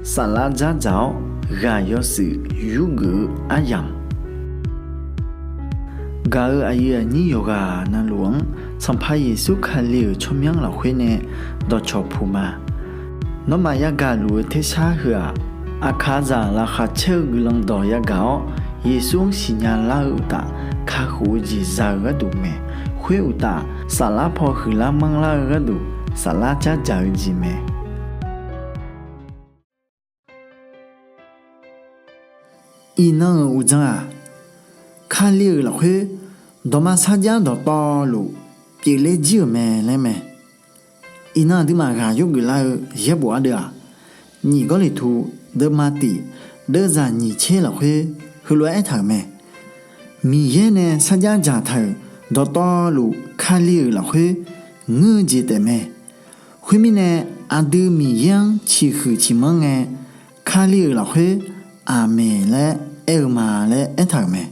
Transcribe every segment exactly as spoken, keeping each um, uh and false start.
Saflar dzardzaq-awr ghaq yawshuif yurgeuf-eu aryamq, gaq-euq aqyuif aqnyir yawqghaq navluf-anr Sanqpaq Yeqsur Kali-euq tsawrmyanr lafkhoer nae dawqcawq puq ma. Nawmaf yagaq luf-eu tersar heu-aq, aqkaqzaq laqkhaq caer-eu guiqlanq dawq yagaq-awr, Yeqsur-anr siqnya lar-eu uqtaf, kakhof-eu jeq za-eu gharduq mae. Khoer uqtaf, saflar paw huiqlar manrlar-eu gharduq, saflar dzardzaq-eu jeq mae. Iqnan-euq uqdzan-aq, Kali-euq lafkhoer dawqma sarjax dawqtawvluf pyeufler jir-euq mae laer mae. Iqnan aqduimaf ghaq yawgeuf lar-eu yaerbof ardeuv-aq, nyiq Gawrliqtu deuvma tiq deuvzaq nyiq tser lafkhoer heulof-aer aertaq-euq mae. Miqyaer nae sarjax dzaqtaq-euq dawqtawvluf Kali-euq lafkhoer ngeur-eu jeq taefmae. Khoermirnae, aqdui Miqyaer-anr ciqhuiq ciqmanr ngae, Kali-euq lafkhoer Aqmeq laer aer-eu ma laer aertaq-euq mae.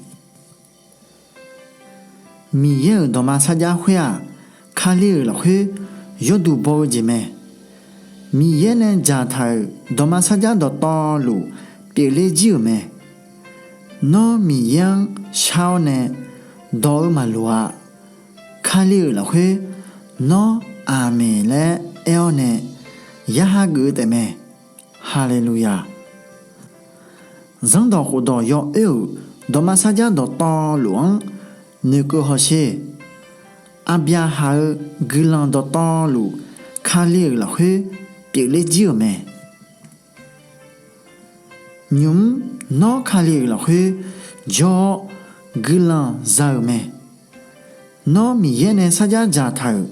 Miqyaer-euq dawqma sarjax khoer-aq, Kali-euq lafkhoer yawduq baw-eu jeq mae. Miqyaer nae dzaqtaq-euq dawqma sarjax dawqtawvluf pyeufler jir-euq mae. Nawr Miqyaer-anr shar-awr nae dawq-eu maqloq-a. Kali-euq lafkhoer nawr Aqmeq laer aer-awr nae yaha geuf-eu taefmae. Haleluya! Zanrdawq khofdawq yawoer-euq dawqma sarjax dawqtawvluf-anr noeqkeuv hawsher. Aqbyaqhaq-eu guiqlanq dawqtawvluf Kali-euq lafkhoer pyeufler jir-euq mae. Nymq-mr nawr Kali-euq lafkhoer jawr-awr guiqlanq za-euq mae. Nawr Miqyaer nae sarjax dzaqtaq-euq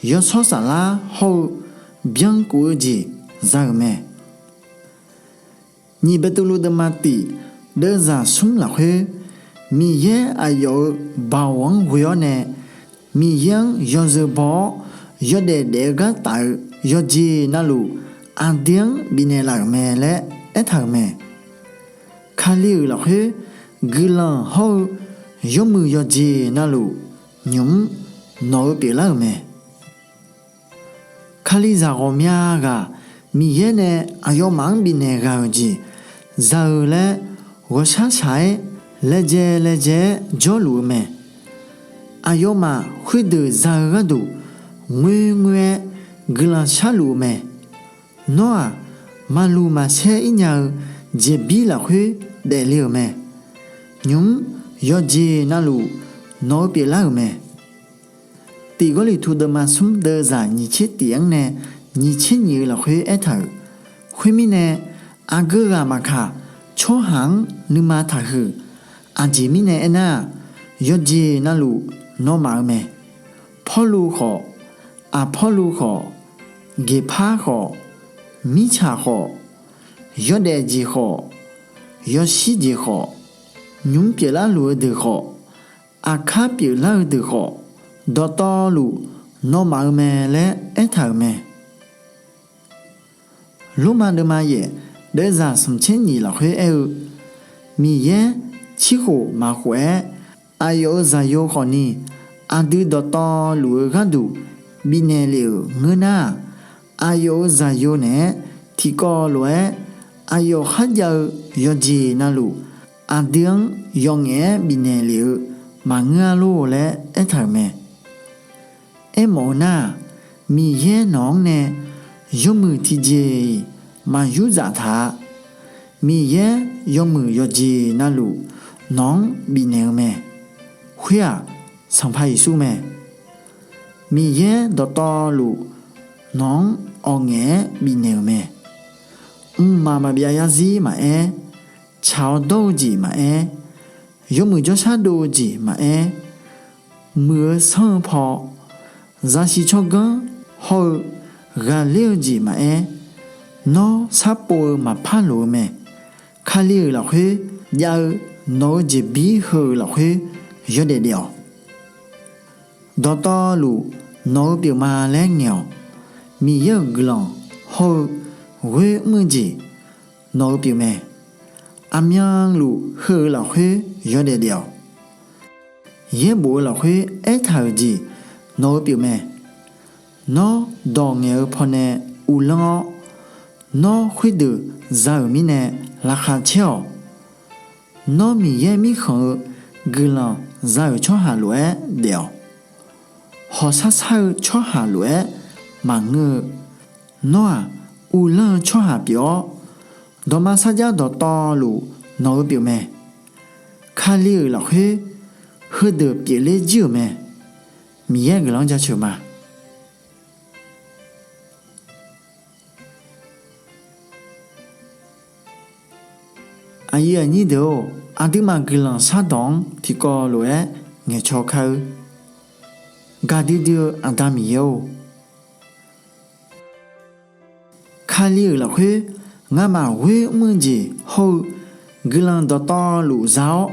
yawshawr saflar hawr-eu byankuf-eu jeq za-euq mae. Nyiq Beqtuvluv deuvma tiq deuvzaq smr lafkhoer, Miqyaer aqyawf-euq baoq-anr ghoe-awr nae, Miqyaer-anr yawzeu baw-awr yawdaef daef-eu gar taf-eu yawqjeq navluf aqdui-anr bifnaeq laf-euq mae laer aertaq-euq mae. Kali-euq lafkhoer guiqlanq hawr-eu yawmuiq yawqjeq navluf nymq-mr nawq-eu pyeuflar-euq mae. Kalizaq ghawqmya ghaq Miqyaer nae aqyawfmaf-anr bifnaeq ghaq-euq jeq za-eu laer ghawqshaq shaq-aer laejae laejae-aer jawrluf-eu mae. Aqyawfmaf khoerdeuq za-eu gharduq ngoerngoer-aer guiqlanq sharluf-eu mae. Nawr-aq, maqluq maqsaer ir nya-eu jeqbir lafkhoer daefle-euq mae. Nymq-mr yawqjeq navluf nawq-eu pyeuflar-euq mae. Tiq Gawrliqtu deuvma smr deuvzaq nyiq tser tiq-anr nae nyiq tser nyiq-eu lafkhoer aertaq-euq, khoermirnae, aqgeu ghaq maqkaq, tsawrhaq-anr nuima taqhuiq. Aqjeq mirnae aernar-aq, yawqjeq navluf nawmaf-eu mae. Pawrluv khawf, Aqpawrluv khawf, Geqpar khawf, mirtsaq khawf, yawdaef jeq khawf, yawshir jeq khawf, nymq-mr pyeuflar luf-eu deuq khawf, aqkar pyeuflar-eu deuq khawf, dawqtawvluf nawmaf-eu mae laer aertaq-euq mae. Lormav deuvma yaef deuvzaq smq tser nyiq lafkhoer aer-eu, Miqyaer cirkhof maqkhof-aer, aqyawf-euq zaqyo khawfni aqdui dawqtawvluf-eu gharduq bifnaeq lef-euq ngeur nar-aq, aqyawf-euq zaqyo naeq-aer tiqkawv lof-aer aqyawf kharjav-eu yawqjeq navluf aqdui-anr yawqngaef-aer bifnaeq lef-eu maqngeur-a lor laer aertaq-euq mae. Aermawf-eu nar-aq, Miqyaer nawq-anr nae yawmuiq tiqjeq-iq maqyur zaf taq-a. Miqyaer yawmuiq yawqjeq navluf nawq-anr bifnaeq-eu mae. Khoer-aq, Sanqpaq Yeqsur mae. Miqyaer dawqtawvluf nawq-anr awqngaef-aer bifnaeq-euq mae. Mqmaq maqbyav yarzir maqaer, tsaq-awr dawr-eu jeq maqaer, yawmuiq jawrshar dov-eu jeq maqaer, muiq-eu sanr-eu paw, zaqsiq tsawrganr hawr-eu ghaqler-eu jeq maqaer, nawr sharpov-eu maqpar loq-eu mae. Kali-euq lafkhoer jav-eu nawq-eu jeqbir heu-euq lafkhoer yawdaef daef-awq. Dawqtawvluf nawq-eu pyeufma laer ngaeq-awq. Miqyaer-euq guiqlanq hawr-eu ghoer mr-eu jeq nawq-eu pyeufmae. Aqmyanluf heu-euq lafkhoer yawdaef daef-awq. Yaerbof-eu lafkhoer aertaq-euq jeq nawq-eu pyeufmae. Nawr dawq ngaeq-eu pawnae uvlanr-awr, Nawr khoerdeuq za-euq mirnae laqkhaq caer-awq. Nawr Miqyaer Mirkhanq-eu guiqlanq za-euq tsawrhaq lof-aer daef-awq. Hawqshar shar-eu tsawrhaq lof-aer maqngeur-eu, nawr-aq, uvlanr-eu tsawrhaq pyeuf-awr, dawqma sarjax dawqtawvluf nawq-eu pyeuf mae. Kali-euq lafkhoer heudeuq pyeufler jir-euq mae. Miqyaer guiqlanq-anr jaceuq ma. Aqyuif aqnyir deuq-or, aqduimaf guiqlanq shardawq-anr tiqkawv lof-aer ngaeqcaw kar-eur. Gaqdui dui-eu Aqda Miqyaer-or, Kali-euq lafkhoer ngamaf ghoer mr-eu jeq hawr-eu guiqlanq dawqtawvluf za-awr,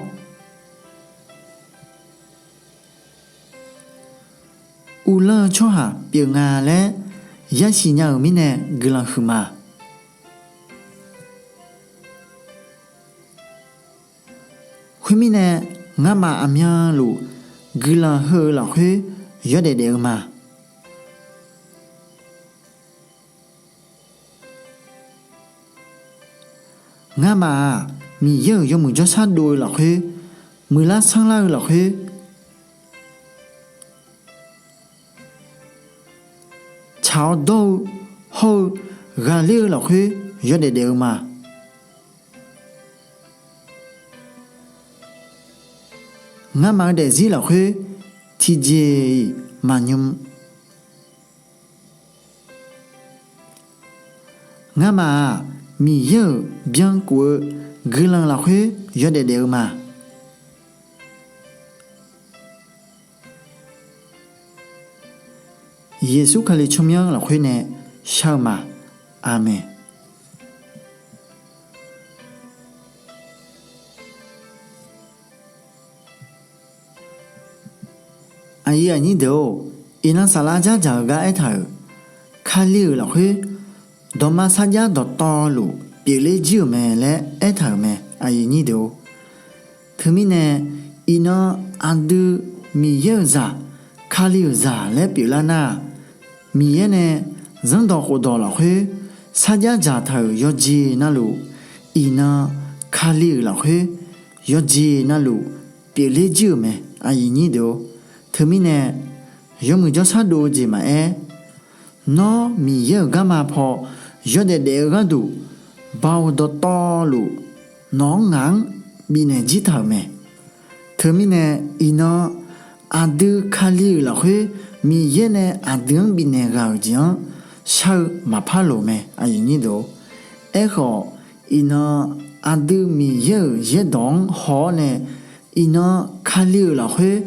uvlanr-eu tsawrhaq pyeuf nga laer yasiq nya-euq mirnae guiqlanq huiqma. Khoermirnae, ngamaf aqmyanluf guiqlanq heu-eu lafkhoer yawdaef daef-eu ma. Ngamaf-aq, Miqyaer-euq yawmuiq jawrshar dov-eu lafkhoer, muiqlar sanrlar-eu lafkhoer, tsaq-awr dawr-eu hawr-eu ghaqler-eu lafkhoer yawdaef daef-eu ma. Ngamaf-eu daefzir lafkhoer tiqjeq-iq maqnymr. Ngamaf-aq, Miqyaer-euq byankuf-eu guiqlanq lafkhoer yawdaef daef-eu ma. Yeqsur Kali tsawrmyanr lafkhoer nae shar-eu ma. Aqmeq. Aqyuif aqnyir deuq-or, iqnan saflar dzardzaq-eu gar aertaq-euq, Kali-euq lafkhoer dawqma sarjax dawqtawvluf pyeufler jir-euq mae laer aertaq-euq mae. Aqyuif aqnyir deuq-or, teumirnae iqnan aqdui Miqyaer-euq zaq, Kali-euq zaq laer pyeuflar nar-aq, Miqyaer nae zanrdawq khofdawq lafkhoer sarjax dzaqtaq-euq yawqjeq navluf, iqnan Kali-euq lafkhoer yawqjeq navluf pyeufler jir-euq mae. Aqyuif aqnyir deuq-or, teumirnae yawmuiq jawrshar dov-eu jeq maqaer, nawr Miqyaer-euq garma paw yawdaef daef-eu gharduq, baoq dawqtawvluf nawq-anr ngaq-anr bifnaeq jir taq-euq mae. Teumirnae iqnan aqdui Kali-euq lafkhoer Miqyaer nae aqdui-anr bifnaeq ghaq-euq jeq-anr shar-eu maqpar loq mae. Aqyuif aqnyir deuq-or, aerkhawf iqnan aqdui Miqyaer-euq yaerdawq-anr haw-awr nae, iqnan Kali-euq lafkhoer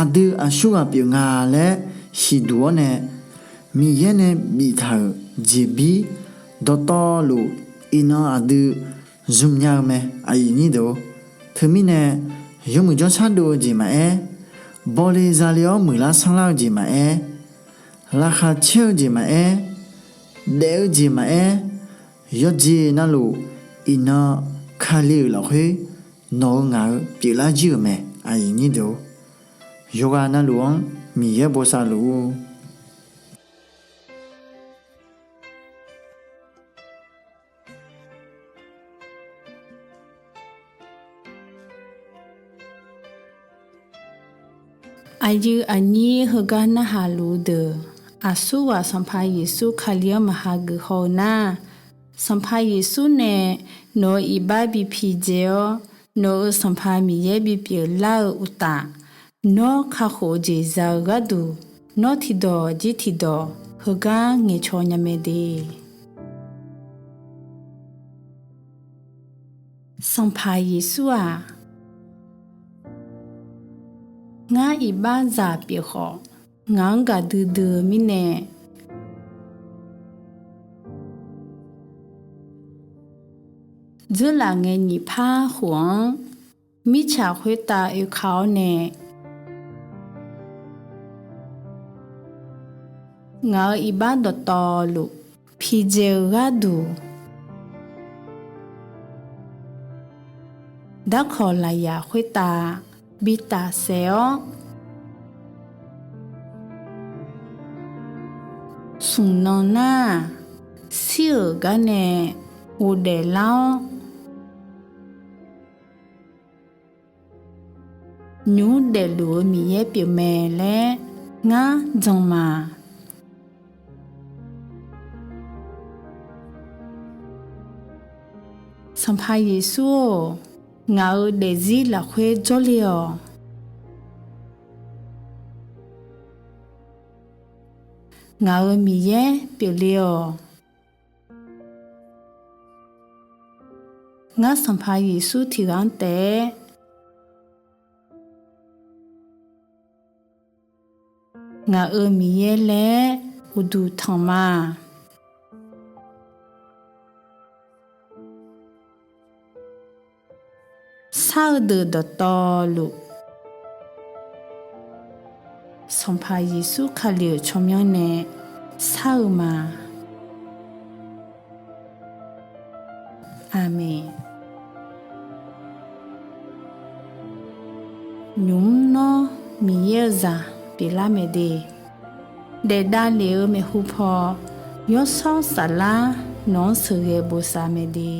aqdui aqsurghaq pyeuf nga laer siqduq-awr nae, Miqyaer nae biftaq-euq jeqbir dawqtawvluf iqnan aqdui zmq nya-eu mae. Aqyuif aqnyir deuq-or, teumirnae yawmuiq jawrshar dov-eu jeq maqaer, bawle zale-awr muiqlar sanrlar-eu jeq maqaer, laqkhaq caer-eu jeq maqaer, daef-eu jeq maqaer, yawqjeq navluf iqnan Kali-euq lafkhoer nawq-eu ngaq-eu pyeuflar jir-euq mae. Aqyuif aqnyir deuq-or, yawqghaq navluf-anr Miqyaer bosav luf-ur. Aqyuif aqnyir heugar narhaq luf-eu deuq, aqsurghaq Sanqpaq Yeqsur Kali-anr maqha geuf haw-eu nar, Sanqpaq Yeqsur nae nawq-euq iqbax bi pidzae-awr, nawq-euq Sanqpaq Miqyaer bipyeuf lar-eu uqtaf, nawr kakhof-eu jeq za-eu gharduq, nawr tiqdawq jir tiqdawq heugar ngaeqcaw nya mae de. Sanqpaq Yeqsur-aq, ngar iqbaxzaq pyeuf khawf, ngaq-anr gaqdui dui-eu mirnae, dzeurlaf ngae nyiq par khof-anr mirtsaq khoertav oeka-awr nae, ngaq-euq iqbax dawqtawvluf pidzae-eu gharduq, darkawq lafyaq khoertav bi tafsaef-awr, smq nan nar-aq, shir-euq garnae ghofdaef lar-awr, nymq mr daefluf-eu Miqyaer pyeuf mae laer ngar jan ma. Sanqpaq Yeqsur-or, ngaq-euq daefzir lafkhoer jawrle-awq. Ngaq-euq Miqyaer pyeufle-awq. Ngar Sanqpaq Yeqsur tiqghaq-anr taef-aer ngaq-euq Miqyaer laer uqduq tanq ma. Shar-eu deuq dawqtawvluf, Sanqpaq Yeqsur Kali-euq tsawrmyanr nae shar-eu ma. Aqmeq. Nymq mr nawr Miqyaer-eu zaq pyeuflar mae de, daef davlef-eu maeqhu paw, Yawshawr Saflar nawq-anr sheuqghae bosav mae de.